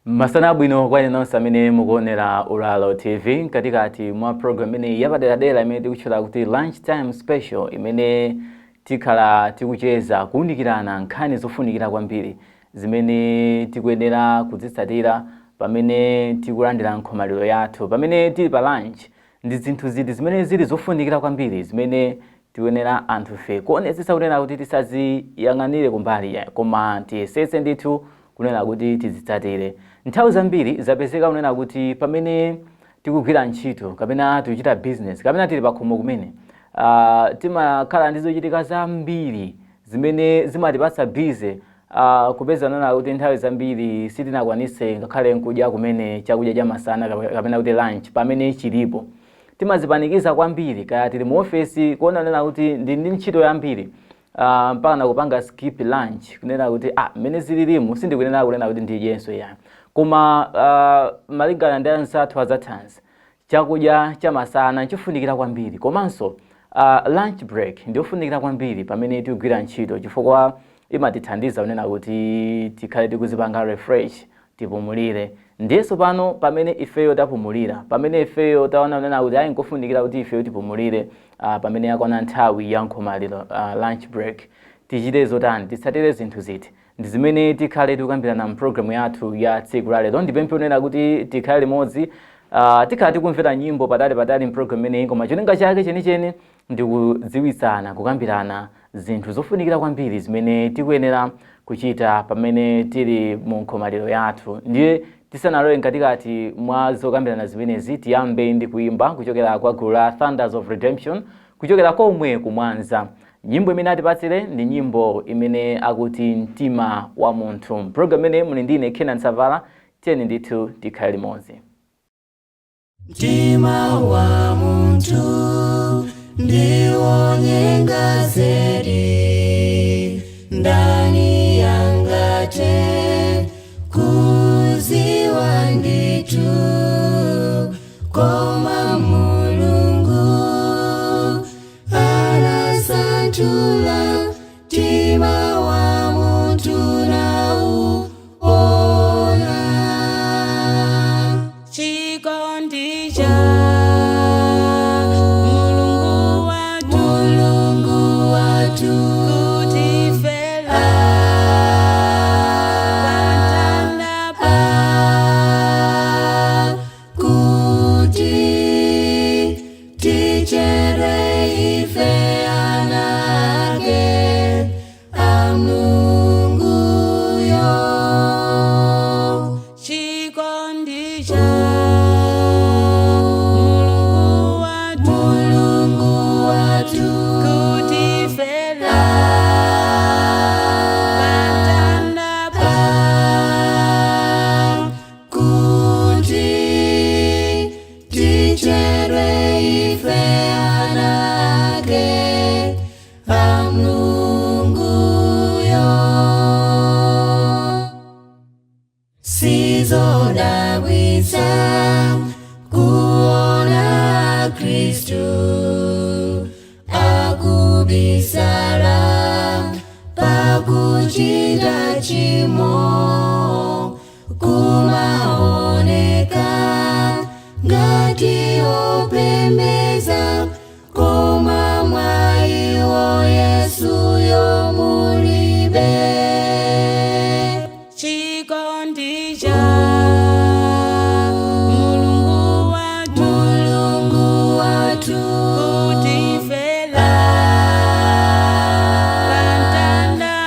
Masana abwino kwa inu nonse amene mukuonera Ulalo TV mkatikati mwa program imeneyi yapaderadera imene tikutchula kuti Lunch Time Special, imene tikhala tikucheza, kuwunikirana nkhani zofunikira kwambiri zimene tikuyenera kuzitsatira pamene tikulandira nkhomaliro yathu, pamene tili pa lunch. Ndi zinthu ziti zimene zili zofunikira kwambiri zimene tikuyenera anthufe kuonetsetsa kunena kuti tisaziyang'anire kumbali, koma tiyesetse ndithu kunena kuti tizitsatire? Nthawi zambiri zapezeka kunena kuti pamene tikugwira ntchito kapena tikuchita business kapena tili pakhomo kumene, timakhala ndi zochitika zambiri zimene zimatipatsa busy, kupeza nona kuti nthawi zambiri sitinakwanise ngakhale nkudya kumene chakudya cha masana kapena kuti lunch pamene chilipo. Timazipanikiza kwambiri, kaya tili mu ofesi, kuona nena kuti ndi ntchito yambiri, mpaka nakupanga skip lunch, kunena kuti ah, mmene zililimu sindikunena kunena kuti ndidyenso yani. Koma malingana ndi anzathu azathanzi, chakudya chamasana nchofunikira kwambiri, komanso lunch break ndiofunikira kwambiri pamene tikugwira ntchito, chifukwa imatithandiza kunena kuti tikhale tikuzipanga refresh, tipumulire. Ndiyenso pano pamene ifeyo tapumulira, pamene ifeyo taona kunena kuti ayi, nkofunikira kuti ifeyo tipumulire, pamene yakwana nthawi ya nkhomaliro, lunch break, tichite zotani? Titsatire zinthu ziti? Ndi zimene tikhale tikukambirana mpulogalamu yathu ya tsiku la lero. Ndipemphe kunena kuti tikhale limodzi. Tikhala tikumvera nyimbo patali patali mpulogalamu imeneyi, koma cholinga chake chenicheni ndikudziwitsana, kukambirana zinthu zofunikira kwambiri zimene tikuyenera kuchita pamene tili mu nkhomaliro yathu. Ndiye tisanalowe mkatikati mwa zokambirana zimenezi, tiyambe ndi kuimba kuchokera kwa gulu la Thunders of Redemption kuchokera komwe kumwanza. Nyimbo imene atipatsire ndi nyimbo imene akuti "Mtima wa Munthu". Program imene muli ndine Kenan Savala. Tiyeni ndithu tikhale limodzi. Mtima wa munthu ndiwonyenga zedi, ndani angathe kuziwa ndithu? Koma Mulungu anasanthula mtima wa munthu nauona. Chikondi cha Mulungu wathu, Mulungu wathu, kutifela pamtanda. Kuti tichere ife ana ake a Mulunguyo. Chikondi cha Mulungu wathu, Mulungu wathu, kutifela pamtanda. Kuti tichere ife ana ake a Mulunguyo. Sizodabwitsa kuona Khristu akubisala pakuchita chimo, kumaoneka ngati opembeza, koma mwa iwo Yesuyo mulibe. Chikondi cha Mulungu wathu, Mulungu wathu, kutifela pamtanda.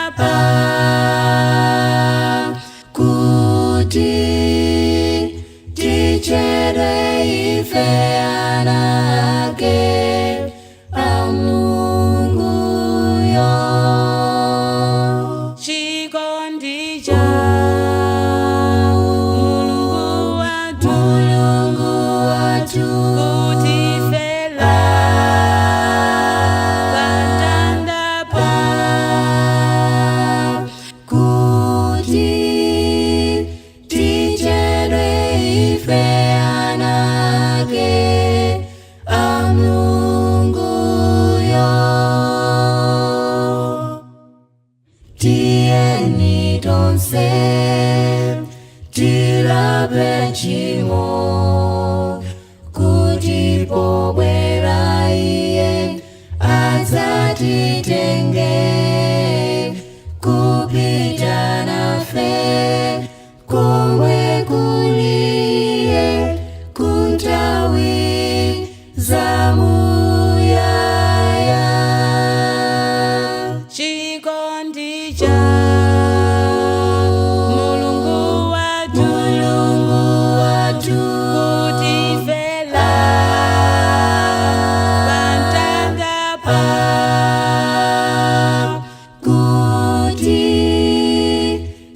Kuti tichere ife ana ake a Mulunguyo. Chikondi cha Mulungu wathu, Mulungu wathu, kutifela pamtanda. Kuti tichere ife ana ake a Mulunguyo. Tilape tchimo, kuti pobwera iye adzatitenge kupita nafe komwe kuliye kunthawi zamuyaya. Chikondi cha Mulungu wathu, Mulungu wathu, kutifela pamtanda. Kuti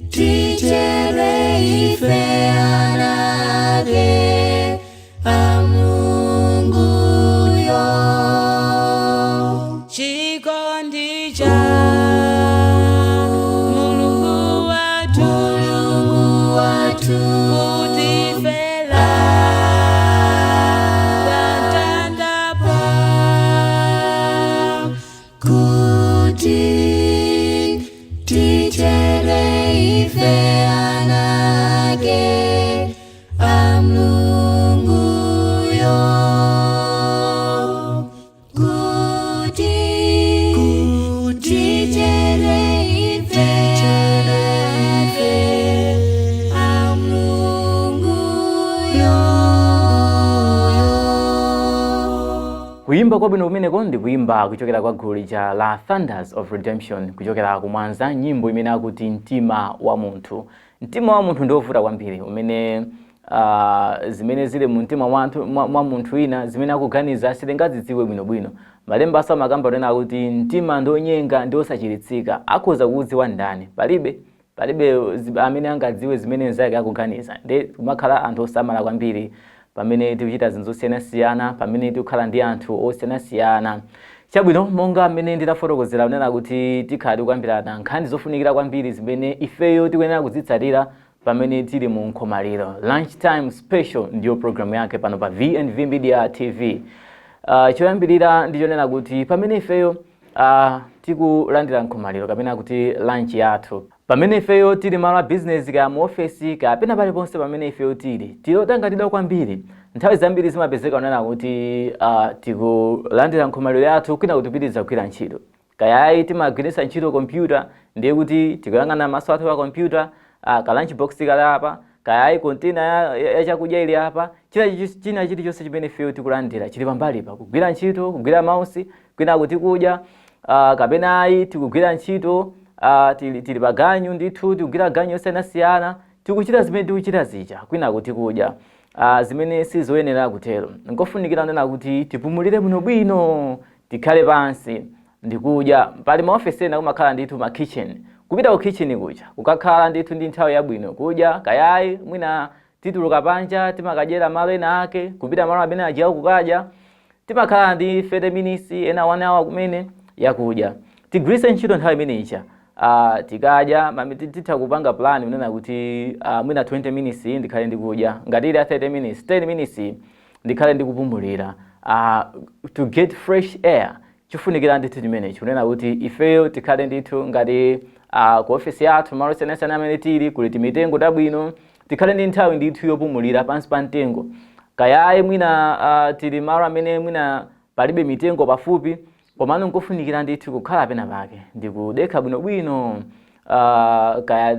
tichere ife ana ake a Mulunguyo. Chikondi cha Mulungu wathu, Mulungu wathu, kutifela pamtanda. Kuti tichere ife ana ake a Mulunguyo, kuti tichere ife ana ake a Mulunguyo. Kuyimba kwabwino kumeneko ndi kuyimba kuchokera kwa gulu lija la Thunders of Redemption kuchokera kumwanza, nyimbo imene akuti "Mtima wa Munthu". Mtima wa munthu ndiovuta kwambiri, umene zimene zili mu mtima mwa munthu wina, zimene akuganiza, sitingazidziwe bwinobwino. Malemba aso amakamba kunena kuti mtima ndi onyenga ndi osachiritsika, akhoza kuudziwa ndani? Palibe amene angadziwe zimene nzake akuganiza. Ndi kumakhala anthu osamala kwambiri pamene tikuchita zinthu zosiyanasiyana, pamene tikukhala ndi anthu osiyanasiyana. Chabwino, monga mmene ndinafotokozera kunena kuti tikhala tikukambirana nkhani zofunikira kwambiri zimene ifeyo tikuyenera kuzitsatira pamene tili mu nkhomaliro. Lunch Time Special ndiyo programu yake pano pa VNV Media TV. Choyambirira ndichonena kuti pamene ifeyo tikulandira nkhomaliro kapena kuti lunch yathu, pamene ifeyo tili malo a business, kaya mu ofesi, kaya pena paliponse pamene ifeyo tili otanganidwa kwambiri, nthawi zambiri zimapezeka kunena kuti tikulandira nkhomaliro yathu kwina kutipitiriza kugwira ntchito. Kayayi timagwiritsa ntchito kompyuta, ndiye kuti tikuyang'ana maso athu pa kompyuta, ka lunch box kali apa, kayayi container ya chakudya ili apa, china chilichonse chimene ifeyo tikulandira chili pambalipa, kugwira ntchito, kugwira mouse kwina kuti kudya, kapena ayi tikugwira ntchito, tili pa ganyu ndithu, tikugwira ganyu yosiyanasiyana, tikuchita zimene tikuchita zija kwina kuti kudya, zimene sizoyenera kutero. Nkofunikira kunena kuti tipumulire bwinobwino, tikhale pansi ndikudya. Pali maofesi ena kumakhala ndithu ma kitchen, kupita ku kitchen kuja kukakhala ndithu ndi nthawi yabwino kudya. Kayayi mwina tituluka panja, timakadyera malo ena ake, kupita malo amene ajiya kukadya, timakhala ndi 30 minutes, ena 1 hour kumene yakudya. Tigwiritse ntchito nthawi imeneyi. Tikadya titha kupanga plan kunena kuti mwina 20 minutes ndikhale ndikudya, ngati ili ya 30 minutes, 10 minutes ndikhale ndikupumulira, to get fresh air. Chifunikira ndithu chimenechi, kunena kuti ifeyo tikhale ndithu ngati ku ofesi yathu, malo osiyanasiyana amene tili, kuli timitengo tabwino, tikhale ndi nthawi ndithu yopumulira pansi pa mtengo. Kayayi mwina tili malo amene mwina palibe mitengo pafupi, komano nkofunikira ndithu kukhala pena pake ndikudekha bwinobwino. Kaya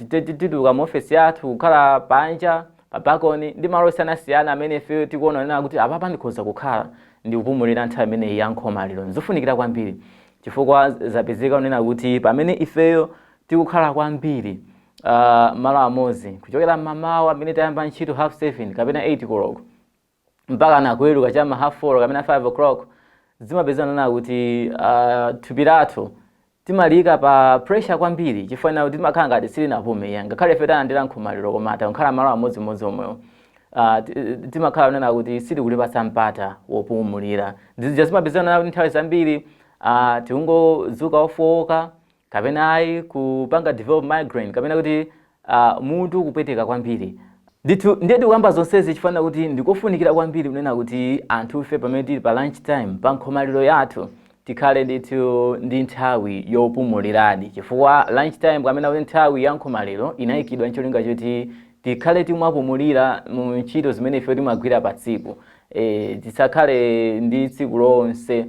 tituluka mu ofesi yathu kukhala panja pa balcony ndi malo osiyanasiyana amene ife tikuona nena kuti apapa ndikhoza kukhala ndikupumulira nthawi imeneyi ya nkhomaliro. Nzofunikira kwambiri chifukwa zapezeka kunena kuti pamene ifeyo tikukhala kwambiri malo amodzi kuchokera mmamawa amene tayamba ntchito 7:30 kapena 8 koloko mpaka nakuweruka chama 4:30 kapena 5 o'clock, zimapezana na kuti thupi lathu timalika pa pressure kwambiri, chifukwa kuti timakhala ngati silinapume. Ngakhale ife talandira nkhomaliro, koma takukhala malo amodzimodzi omwewo, timakhala kunena kuti sitikulipatsa mpata wopumulira. Ndizija zimapezana kuti nthawi zambiri tikungodzuka ofowoka, kapena ayi kupanga develop migraine, kapena kuti mutu kupweteka kwambiri ndithu. Ndiye tikuyamba zonsezi chifukwa kuti ndikofunikira kwambiri kunena kuti anthu ife pamene tili pa lunch time, pa nkhomaliro yathu, tikhale ndithu ndi nthawi yopumuliradi, chifukwa lunch time kapena kuti nthawi ya nkhomaliro inayikidwa ncholinga choti tizipumulira. Tikhale timapumulira mu ntchito zimene ife timagwira pa tsiku. Tisakhale ndi tsiku lonse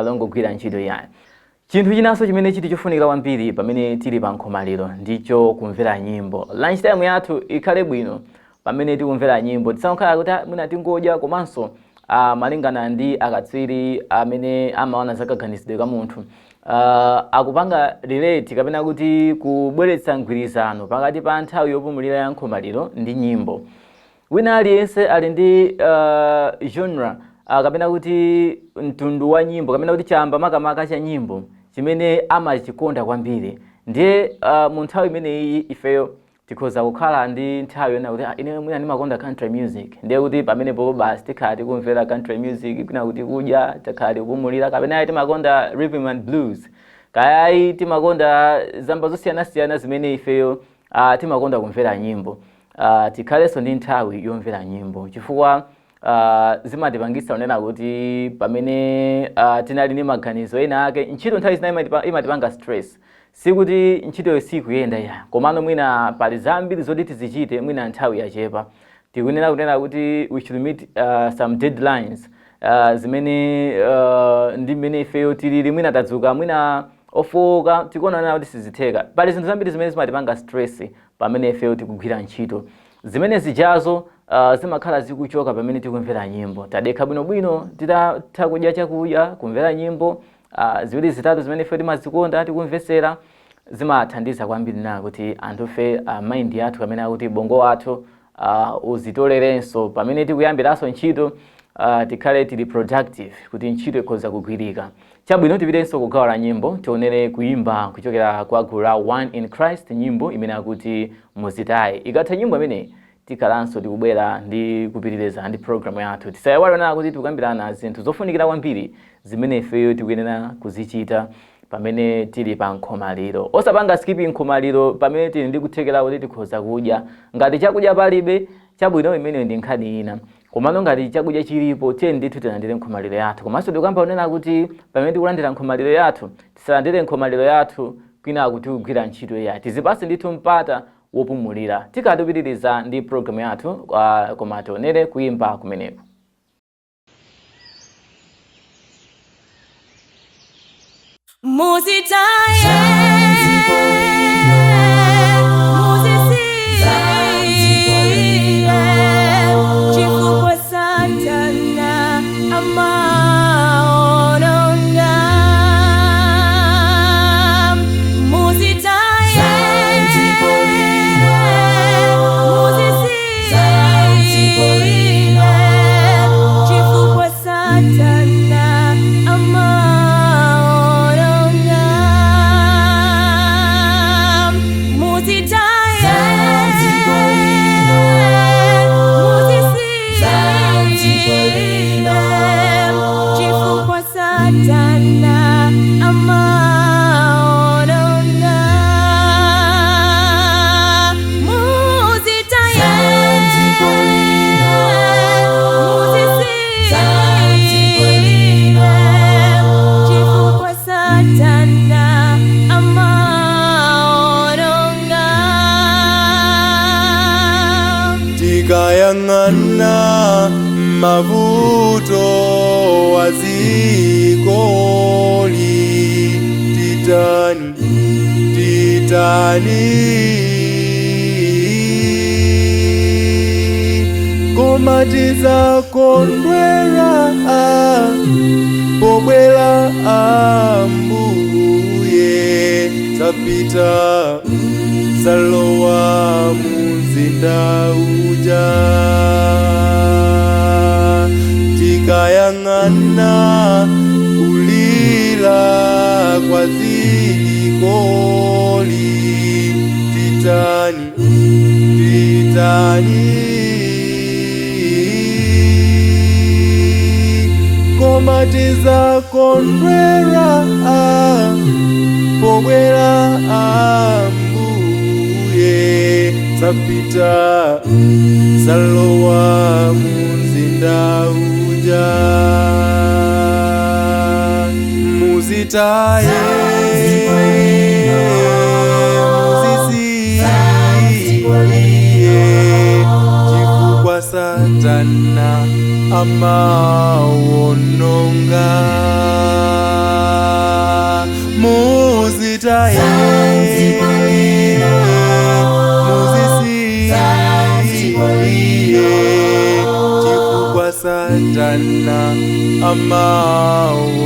longogwira ntchito yayi. Chinthu chinanso chimene chili chofunikira kwambiri pamene tili pa nkhomaliro ndicho kumvera nyimbo. Lunch time yathu ikhale bwino pamene tikumvera nyimbo. Tisangokhala kuti, "Ah, mwina tingodya." Komanso malingana ndi akatswiri amene amaona zakaganizidwe ka munthu, akupanga relate kapena kuti kubweretsa mgwirizano pakati pa nthawi yopumulira ya nkhomaliro ndi nyimbo. Wina aliyense ali ndi genre kapena kuti mtundu wa nyimbo kapena kuti chamba makamaka cha nyimbo chimene amachikonda kwambiri. Ndiye mu nthawi imeneyi ifeyo tikhoza kukhala ndi nthawi yona kuti, "Ah, ine mwina ndimakonda country music." Ndiye kuti pamenepo basi tikhala tikumvera country music kwina kuti kudya, takhala tikupumulira. Kapena ayi, timakonda rhythm and blues, kaya ayi, timakonda zamba zosiyanasiyana zimene ifeyo timakonda kumvera nyimbo. Tikhalenso ndi nthawi yomvera nyimbo chifukwa zimatipangitsa kunena kuti pamene tinali ndi maganizo ena ake, ntchito nthawi zina imatipanga stress. Sikuti ntchitoyo sikuyenda ya, komano mwina pali zambiri zoti tizichite, mwina nthawi yachepa. Tikunena kunena kuti we should meet some deadlines zimene ndi mmene ifeyo tilili, mwina tadzuka mwina ofowoka, tikuona kuti sizitheka. Pali zinthu zambiri zimene zimatipanga stress pamene ifeyo tikugwira ntchito. Zimene zijazo zimakhala zikuchoka pamene tikumvera nyimbo. Tadekha bwinobwino, titatha kudya chakudya, kumvera nyimbo ziwiri zitatu zimene ife timazikonda tikumvesera, zimathandiza kwambiri na kuti anthufe mind yathu kapena kuti bongo wathu uzitolerenso pamene tikuyambiranso ntchito, tikhale tili productive kuti ntchito ikhoza kugwirika. Chabwino, tipitenso kugawo la nyimbo, tionere kuyimba kuchokera kwa gulu la One in Christ, nyimbo imene akuti "Muzitaye". Ikatha nyimbo imeneyi, tikhalanso tikubwera ndi kupitiriza ndi programu yathu. Tisayiwale na kuti tikukambirana zinthu zofunikira kwambiri zimene ifeyo tikuyenera kuzichita pamene tili pa nkhomaliro. Osapanga skip nkhomaliro pamene tili ndi kuthekera kuti tikhoza kudya. Ngati chakudya palibe, chabwino, imeneyo ndi nkhani ina. Komano ngati chakudya chilipo, tiye ndithu tilandire nkhomaliro yathu. Komanso tikuyamba kunena kuti pamene tikulandira nkhomaliro yathu, tisalandire nkhomaliro yathu kwina kuti tikugwira ntchito ya. Tizipase ndithu mpata wopumulira. Tikatipitiriza ndi programu yathu, koma tionere kuyimba kumeneko. Muzitaye, muzisiye, chifukwa Satana amaononga. Muzitaye, muzisiye, chifukwa Satana amaononga. Muzitaye, muzisiye, chifukwa Satana amaononga. Muzitaye, muzisiye, chifukwa Satana amaononga. Tikayang'ana mavuto wazikoli, titani, titani? Koma tizakondwera pobwera Ambuye, tapita salowa mumzinda uja. Tikayang'ana kulira kwa dzikoli, titani, titani? Koma tizakondwera pobwera Ambuye, tapita salowa mumzinda uja. Muzitaye, muzisiye. Satana amawononga. Muzitaye, muzisiye, chifukwa Satana amawononga.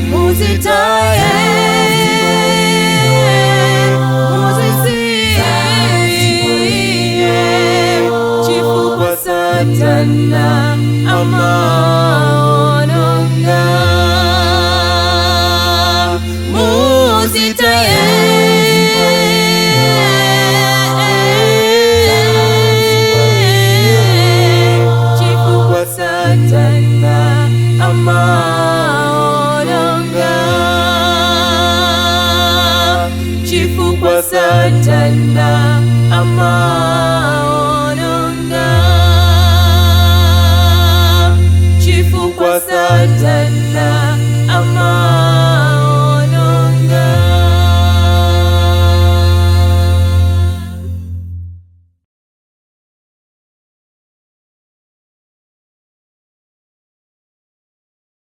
Muzitaye, muzisiye, chifukwa Satana amawononga. Muzitaye, chifukwa Satana amawononga. Chifukwa Satana amawononga. Chifukwa Satana amawononga.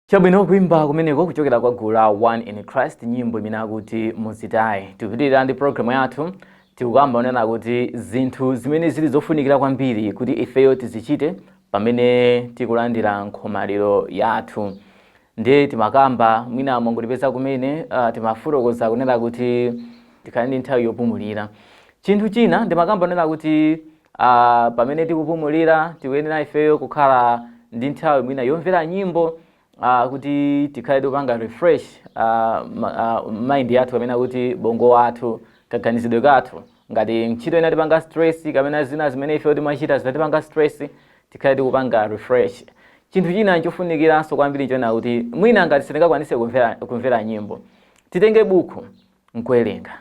Chabwino, kuimba kumeneko kuchokera kwa gulu la One in Christ, nyimbo imene akuti "Muzitaye". Tikupitirira ndi programu yathu. Tikukamba onena kuti zinthu zimene zili zofunikira kwambiri kuti ifeyo tizichite pamene tikulandira nkhomaliro yathu. Ndiye timakamba, mwina mwangotipeza kumene, timafotokoza kunena kuti tikhale ndi nthawi yopumulira. Chinthu china ndimakamba kunena kuti pamene tikupumulira, tikuyenera ifeyo kukhala ndi nthawi mwina yomvera nyimbo, kuti tikhale tikupanga refresh mind yathu, kapena kuti bongo wathu, kaganizidwe kathu. Ngati ntchito ina tipanga stress, kapena zina zimene ife timachita zinatipanga stress, tikhale tikupanga refresh. Chinthu china chofunikiranso kwambiri chona kuti mwina ngati sitingakwanise kumvera nyimbo, titenge buku nkuwerenga,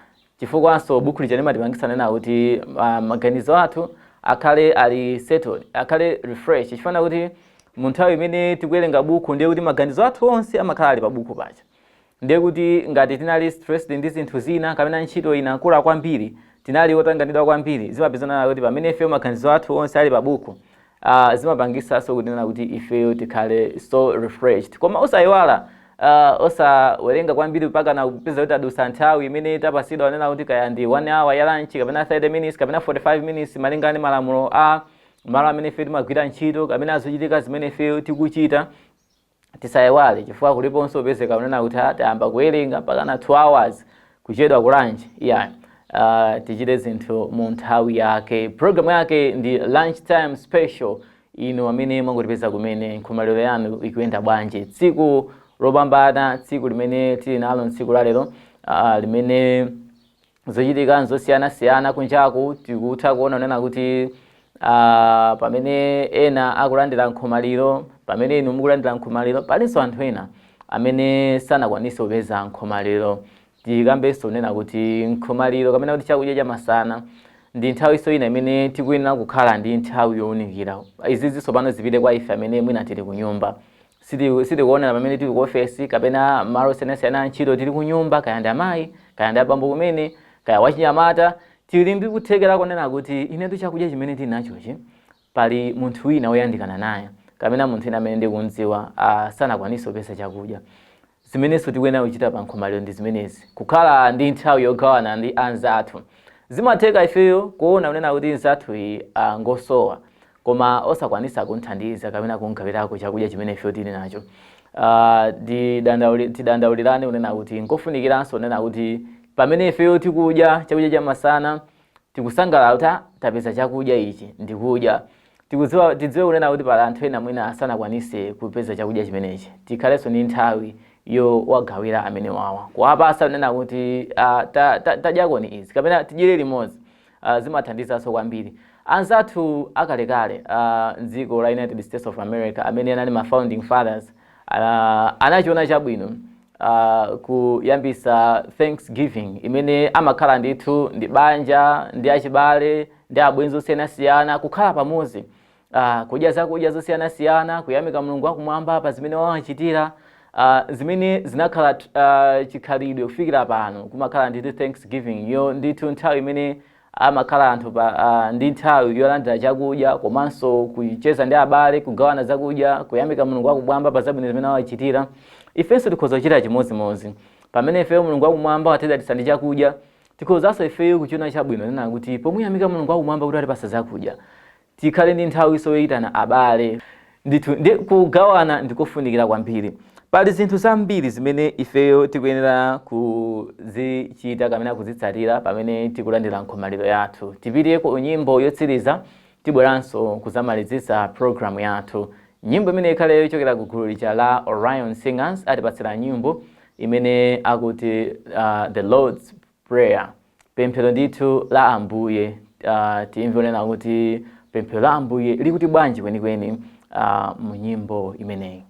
chifukwanso buku lija limatipangisa nena kuti maganizo athu akhale ali settled, akhale refresh, chifana kuti mu nthawi imene tikuwerenga buku, ndiye kuti maganizo athu onse amakhala ali pa buku paja. Ndiye kuti ngati tinali stressed ndi zinthu zina, kapena ntchito inakula kwambiri, tinali otanganidwa kwambiri, zimapezana kuti pamene ifeyo maganizo athu onse ali pa buku, zimapangisanso kunena kuti ifeyo tikhale so refreshed. Koma osayiwala, osawerenga kwambiri mpaka na kupeza kuti adusa nthawi imene tapasidwa, nena kuti kaya ndi 1 hour ya lunch, kapena 30 minutes, kapena 45 minutes, malingana ndi malamulo a malo amene ife timagwira ntchito, kapena zochitika zimene ife tikuchita. Tisayiwale, chifukwa kuliponso kupezeka kunena kuti tayamba kuwerenga mpaka na 2 hours, kuchedwa ku lunch. Yeah. Tichite zinthu mu nthawi yake. Program yake ndi Lunch Time Special. Inu amene mwangotipeza kumene, nkhomaliro yanu ikuyenda bwanji? Tsiku lopambana, tsiku limene tili nalo tsiku la lero, limene zochitika zosiyanasiyana kunjaku, tikutha kuona kunena kuti pamene ena akulandira nkhomaliro, pamene inu mukulandira nkhomaliro, palinso anthu ena amene sanakwanise kupeza nkhomaliro. Tikambenso kunena kuti nkhomaliro, kapena kuti chakudya chamasana, ndi nthawi ina imene tikuyenera kukhala ndi nthawi yowunikira. Izizi tsopano zipite kwa ife amene mwina tili ku nyumba, sitikuonera pamene tili ku ofesi kapena malo osiyanasiyana a ntchito. Tili ku nyumba, kaya ndi amayi, kaya ndi abambo kumene, kaya wachinyamata, tili ndi kuthekera kunena kuti inetu chakudya chimene tili nachochi, pali munthu wina woyandikana naye kapena munthu wina amene ndikumdziwa sanakwanise kupeza chakudya. Zimenenso tikuyenera kuchita pa nkhomaliro ndi zimenezi, kukhala ndi nthawi yogawana ndi anzathu. Zimatheka ifeyo kuona kunena kuti nzathu iyi ngosowa, koma osakwanisa kunthandiza kapena kumgawirako chakudya chimene ifeyo tili nacho. Tidandaulirane kunena kuti nkofunikiranso kunena kuti pamene ifeyo tikudya chakudya chamasana, tikusangalala kuti tapeza chakudya ichi ndikudya, tikudziwa, tidziwe kunena kuti pali anthu ena mwina asanakwanise kupeza chakudya chimenechi. Tikhalenso ndi nthawi yowagawira amene wawa, kuwapasa kunena kuti tadyakoni izi, kapena tidyere limodzi. Zimathandizanso kwambiri. Anzathu akalekale mdziko la United States of America, amene anali ma founding fathers, anachiona chabwino kuyambisa Thanksgiving, imene amakhala ndithu ndi banja, ndi achibale, ndi abwenzi osiyanasiyana, kukhala pamodzi, kudya zakudya zosiyanasiyana, kuyamika Mulungu wakumwamba pa zimene wawachitira, zimene zinakhala chikhalidwe kufikira pano. Kumakhala ndithu Thanksgiving yo ndithu nthawi imene Amakhala anthu pa ndi nthawi yolandira chakudya komanso kucheza ndi abale, kugawana zakudya, kuyamika Mulungu wakumwamba pa zabwino zimene awachitira. Ifenso tikhoza kuchita chimodzimodzi. Pamene ifeyo Mulungu wakumwamba watidalitsa ndi chakudya, tikhozanso ifeyo kuchiona chabwino nena kuti pomuyamika Mulungu wakumwamba kuti atipasa zakudya, tikhale ndi nthawi yoyitana abale ndithu. Ndi kugawana ndikofunikira kwambiri. Pali zinthu zambiri zimene ifeyo tikuyenera kuzichita kapena kuzitsatira pamene tikulandira nkhomaliro yathu. Tipite ku nyimbo yotsiriza, tibweranso kuzamalizitsa programu yathu. Nyimbo imene ikhale yochokera ku gulu lija la Orion Singers. Atipatsira nyimbo imene akuti The Lord's Prayer, pemphero ndithu la Ambuye. Timve onena kuti pemphero la Ambuye likuti bwanji kwenikweni mu nyimbo imeneyi.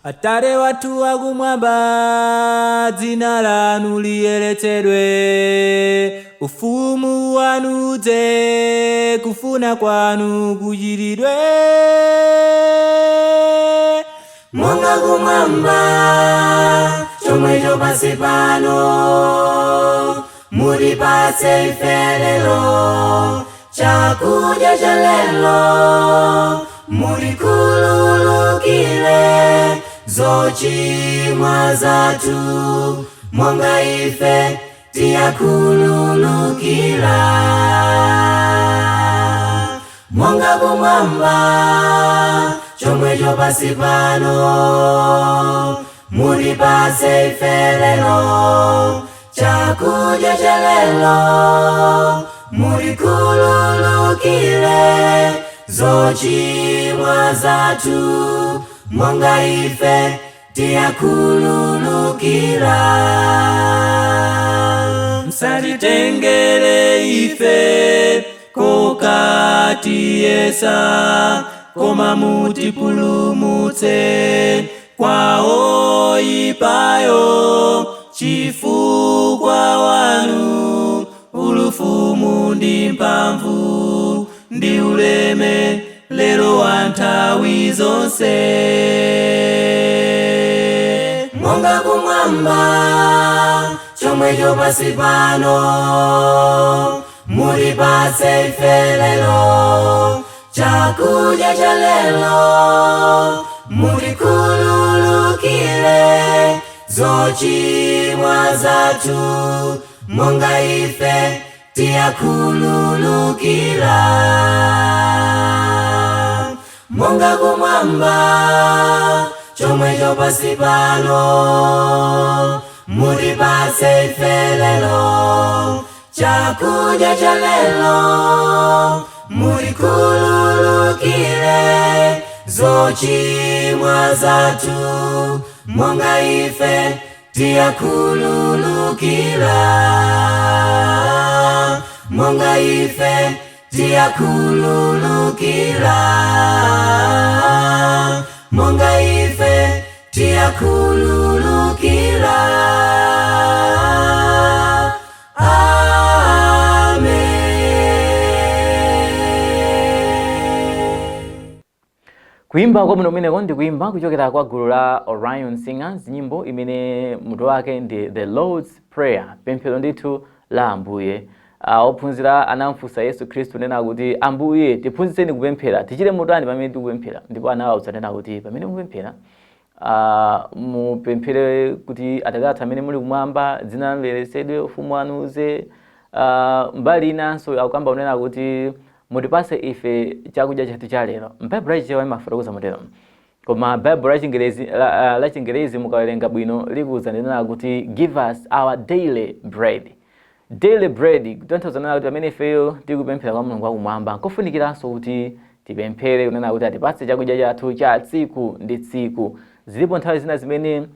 Atate wathu wakumwamba, dzina lanu liyeretsedwe, ufumu wanu udze, kufuna kwanu kuchitidwe monga kumwamba, chomwecho pansi pano. Mutipatse ife lero chakudya cha lero. Mutikhululukire zochimwa zathu, monga ife tiyakhululukira. Monga kumwamba, chomwecho pansi pano. Mutipatse ife lero chakudya cha lero. Mutikhululukire zochimwa zathu, monga ife tiyakhululukira. Msatitengere ife kokatiyesa, koma mutipulumutse kwa oyipayo, chifukwa wanu ufumu ndi mphamvu ndi uleme lero wa nthawi zonse. Monga kumwamba, chomwecho pansi pano. Mutipatse ife lero chakudya cha lero. Mutikhululukire zochimwa zathu, monga ife tiyakhululukira. Monga kumwamba, chomwecho pansi pano. Mutipatse ife lero chakudya cha lero. Mutikhululukire zochimwa zathu, monga ife tiyakhululukira. Monga ife tiyakhululukira. Monga ife tiyakhululukira. Amen. Kuimba kwa muno kumeneko ndi kuimba kuchokera kwa gulu la Orion Singers, nyimbo imene mutu wake ndi The Lord's Prayer, pemphero ndithu la Ambuye. Ophunzira anamfunsa Yesu Khristu nena kuti, "Ambuye, tiphunzitseni kupemphera, tichite motani pamene tikupemphera?" Ndipo anawawuza nena kuti pamene mupemphera, mupemphere kuti, "Atate athu amene muli kumwamba, dzina lanu liyeretsedwe, ufumu wanu uze." Mbali inanso akukamba kunena kuti, "Mutipase ife chakudya chathu cha lero." M'Baibulo lachichewa imafotokoza motero, koma Baibulo la Chingerezi mukawerenga bwino likuwuza nena kuti, "Give us our daily bread." Daily bread kutanthauza nena kuti pamene ifeyo tikupemphera kwa Mulungu wakumwamba, nkofunikiranso kuti tipemphere kunena kuti atipatse chakudya chathu cha tsiku ndi tsiku. Zilipo nthawi zina zimene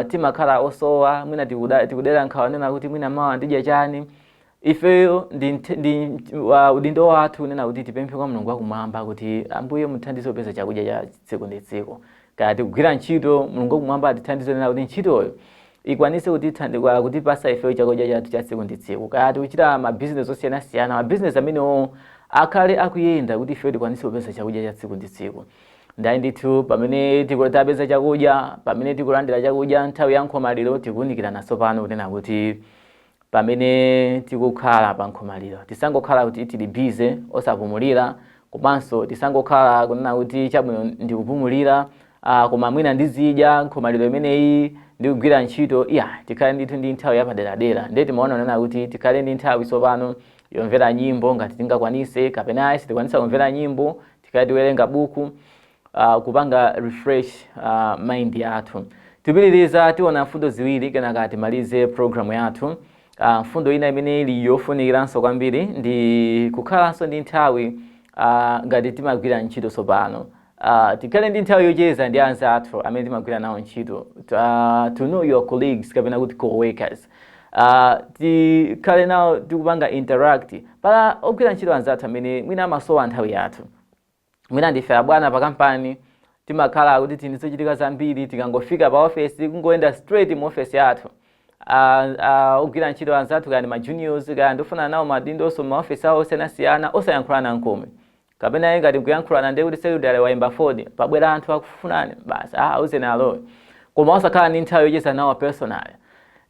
timakhala osowa, mwina tikudera nkhawa nena kuti mwina mawa ndidya chani. Ifeyo ndi udindo wathu kunena kuti tipemphe kwa Mulungu wakumwamba kuti, "Ambuye, muthandize kupeza chakudya cha tsiku ndi tsiku." Kaya tikugwira ntchito, Mulungu wakumwamba atithandize nena kuti ntchitoyo ikwanise kutipasa ifeyo chakudya chathu cha tsiku ndi tsiku. Kaya tikuchita mabizinesi osiyanasiyana, mabizinesi amenewo akhale akuyenda kuti ifeyo tikwanise kupeza chakudya cha tsiku ndi tsiku. Ndayi ndithu, pamene tapeza chakudya, pamene tikulandira chakudya nthawi ya nkhomaliro, tikuwunikirana tsopano kunena kuti pamene tikukhala pa nkhomaliro tisangokhala kuti tili busy osapumulira, komanso tisangokhala kunena kuti chabwino ndikupumulira, koma mwina ndizidya nkhomaliro imeneyi ndikugwira ntchito. Iya, tikhale ndithu ndi nthawi yapaderadera. Ndiye timaona kunena kuti tikhale ndi nthawi tsopano yomvera nyimbo ngati tingakwanise, kapena ayi sitikwanisa kumvera nyimbo, tikhale tiwerenga buku, kupanga refresh mind yathu. Tipitiriza, tiona mfundo ziwiri kenaka timalize programu yathu. Mfundo ina imene ili yofunikiranso kwambiri ndi kukhalanso ndi nthawi, ngati timagwira ntchito tsopano, tikhale ndi nthawi yocheza ndi anzathu amene timagwira nawo ntchito, to know your colleagues kapena kuti co-workers. Tikhale nawo tikupanga interact pala ogwira ntchito anzathu amene mwina amasowa nthawi yathu. Mwina ndife abwana pa kampani, timakhala kuti tili zochitika zambiri, tikangofika pa ofesi kungoyenda straight mu ofesi yathu. Ogwira ntchito anzathu, kaya ndi ma juniors, kaya ndifuna nawo madindonso ma ofesi awo osiyanasiyana, osayankhulana nkomwe, kapena ngati nkuyankhulana ndiye kuti secretary wayimba foni, pabwera anthu akufunani, basi, ah, auzeni alowe, koma osakhala ndi nthawi yocheza nawo personal.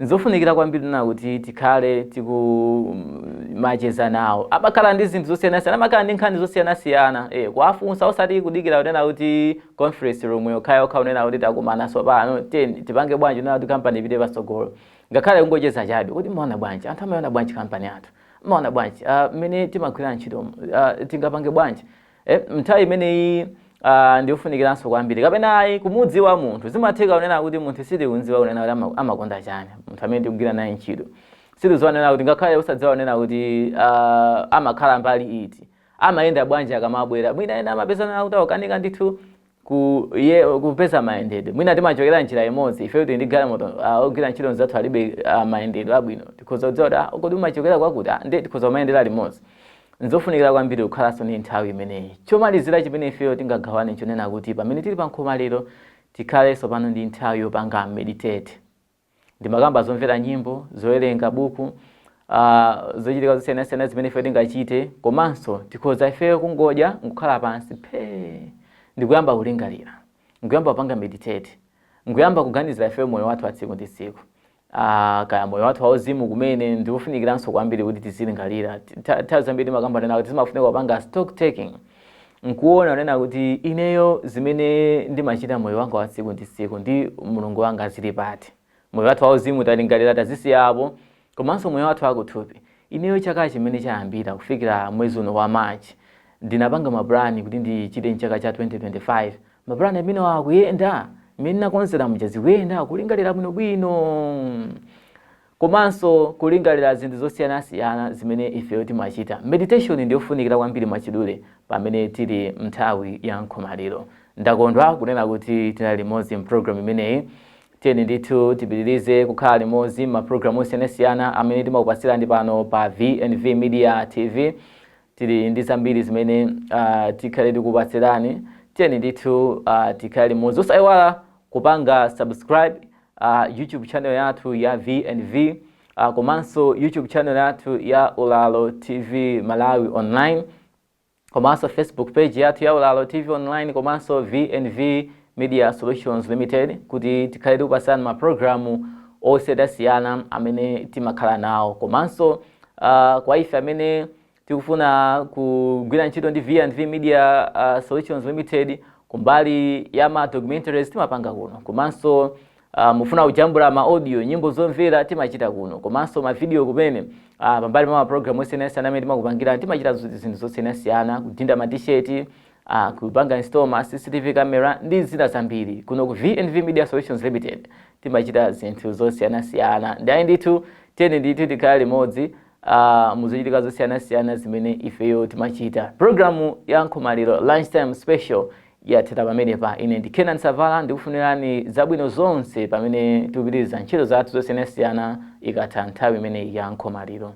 Nzofunikira kwambiri na kuti tikhale tikumacheza nawo. Amakhala ndi zinthu zosiyanasiyana, amakhala ndi nkhani zosiyanasiyana, kuwafunsa, osati kudikira kunena kuti conference room yokhayokha, kunena kuti takumana tsopano, tipange bwanji kunena kuti kampani ipite patsogolo. Ngakhale kungocheza chabe kuti maona bwanji, anthu amaona bwanji kampani yathu, maona bwanji mmene timagwira ntchito, tingapange bwanji, nthawi imeneyi ndiyofunikiranso kwambiri. Kapena ayi, kumudziwa munthu. Zimatheka kunena kuti munthu sitikundziwa kunena kuti amakonda chani. Munthu amene tikugwira naye ntchito sitidziwa kunena kuti, ngakhale usadziwa kunena kuti amakhala mbali iti, amayenda bwanji akamabwera. Mwina ena amapezana kuti akukanika ndithu kupeza mayendedwe. Mwina timachokera njira imodzi, ife kuti ndi galimoto, ogwira ntchito nzathu alibe mayendedwe abwino. Tikhoza kudziwa kuti, ah, kodi umachokera kwakuti, ah, ndi tikhoza kumayendera limodzi. Nzofunikira kwambiri kukhalanso ndi nthawi imeneyi. Chomalizira chimene ifeyo tingagawane nchonena kuti pamene tili pa nkhomaliro tikhalenso pano ndi nthawi yopanga meditate. Ndimakamba zomvera nyimbo, zowerenga buku, zochitika zosiyanasiyana zimene ife tingachite, komanso tikhoza ifeyo kungodya nkukhala pansi phee, ndikuyamba kulingalira, nkuyamba kupanga meditate, nkuyamba kuganizira ifeyo moyo wathu wa tsiku ndi tsiku, kaya moyo wathu wauzimu kumene ndikufunikiranso kwambiri kuti tizilingalira. Nthawi zambiri timakamba nena kuti zimafunika kupanga stock taking, nkuona kunena kuti ineyo zimene ndimachita moyo wanga wa tsiku ndi tsiku ndi Mulungu wanga zili pati. Moyo wathu wauzimu talingalira, tazisiyapo, komanso moyo wathu wakuthupi. Ineyo chaka chimene chayambira kufikira mwezi uno wa March, ndinapanga mapulani kuti ndichite mchaka cha 2025. Mapulani amene akuyenda mmene nakonzera muja, zikuyenda? Kulingalira bwinobwino, komanso kulingalira zinthu zosiyanasiyana zimene ifeyo timachita. Meditation ndiyofunikira kwambiri mwachidule pamene tili mnthawi ya nkhomaliro. Ndakondwa kunena kuti tinali limodzi mpulogalamu imeneyi. Tiyeni ndithu tipitirize kukhala limodzi mapulogalamu osiyanasiyana amene timakupatsirani pano pa VNV Media TV. Tili ndi zambiri zimene tikhale tikupatsirani. Tiyeni ndithu tikhale limodzi. Osayiwala kupanga subscribe YouTube channel yathu ya VNV, komanso YouTube channel yathu ya Ulalo TV Malawi Online, komanso Facebook page yathu ya Ulalo TV Online, komanso VNV Media Solutions Limited, kuti tikhale tikupatsirani mapulogalamu osiyanasiyana amene timakhala nawo. Komanso kwa ife amene tikufuna kugwira ntchito ndi VNV Media Solutions Limited kumbali ya ma documentaries, timapanga kuno. Komanso mufuna kujambula ma audio, nyimbo zomvera, timachita kuno, komanso ma video kumene. Pambali pa ma program osiyanasiyana amene timakupangira, timachita zinthu zosiyanasiyana, kudinda ma T-shirt, kupanga install ma CCTV camera ndi zina zambiri. Kuno ku VNV Media Solutions Limited timachita zinthu zosiyanasiyana. Ndiayi ndithu, tiyeni ndithu tikhale limodzi muzochitika zosiyanasiyana zimene ifeyo timachita. Programu ya nkhomaliro lunchtime special yathera pamenepa. Ine ndi Kenan Savala, ndikufunirani zabwino zonse pamene tikupitiriza ntchito zathu zosiyanasiyana ikatha nthawi imeneyi ya nkhomaliro.